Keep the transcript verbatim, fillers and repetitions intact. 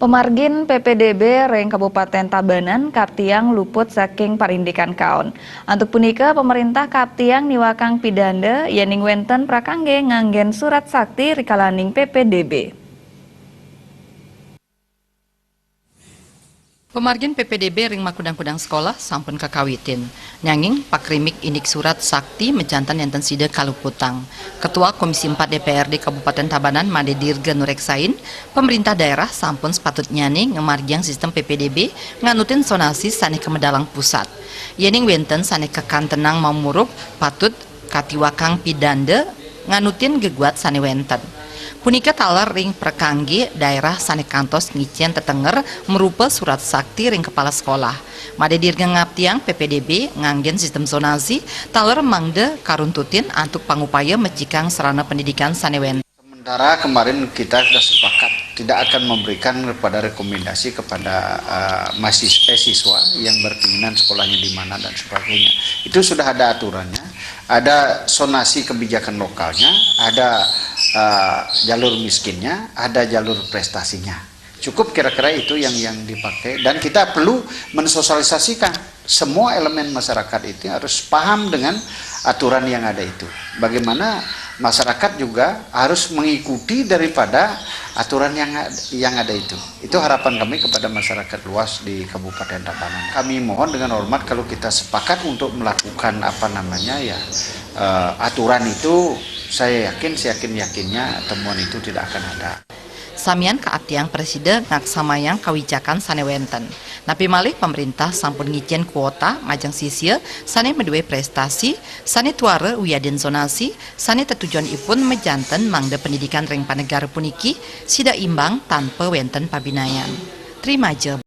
Pemargin P P D B ring Kabupaten Tabanan kaaptiang luput saking parindikan kaon. Antuk punika, pemerintah kaaptiang niwakang pidanda yening wenten prakangge nganggen surat sakti rikalaning P P D B. Pemargin P P D B ring makudang-kudang sekolah sampun kakawitin. Nanging pakrimik indik surat sakti majanten nenten sida kaluputang. Ketua Komisi empat D P R D Kabupaten Tabanan, Made Dirga, nureksain, pemerintah daerah sampun sepatutnyane ngamargiang sistem P P D B nganutin sonasi sane kamedalang pusat. Yening wenten sane kakantenang mamurub, patut katiwakang pidanda nganutin geguat sane wenten. Punika taler ring prakangge daerah sane kantos ngicen tetenger marupa surat sakti ring kepala sekolah. Made Dirga ngaptiang P P D B nganggen sistem zonasi taler mangda karuntutin antuk pangupaya mecikang sarana pendidikan sane wenten. Sementara kemarin kita sudah sepakat tidak akan memberikan kepada rekomendasi kepada uh, mahasiswa eh, siswa yang berkeinginan sekolahnya di mana dan sebagainya. Itu sudah ada aturannya, ada zonasi kebijakan lokalnya, ada uh, jalur miskinnya, ada jalur prestasinya. Cukup kira-kira itu yang yang dipakai dan kita perlu mensosialisasikan semua elemen masyarakat itu harus paham dengan aturan yang ada itu. Bagaimana masyarakat juga harus mengikuti daripada aturan yang yang ada itu. Itu harapan kami kepada masyarakat luas di Kabupaten Tabanan. Kami mohon dengan hormat kalau kita sepakat untuk melakukan apa namanya ya uh, aturan itu, saya yakin, saya yakin yakinnya temuan itu tidak akan ada. Samian kaaptiang prasida ngaksamayang kawijakan sane wenten. Napi malih pamrintah sampun ngicen kuota majeng sisia sane madue prestasi, sane tuara wiadin zonasi, sane tetujonipun majanten mangda pendidikan ring panegara puniki sida imbang tanpa wenten pabinayan. Trimaja.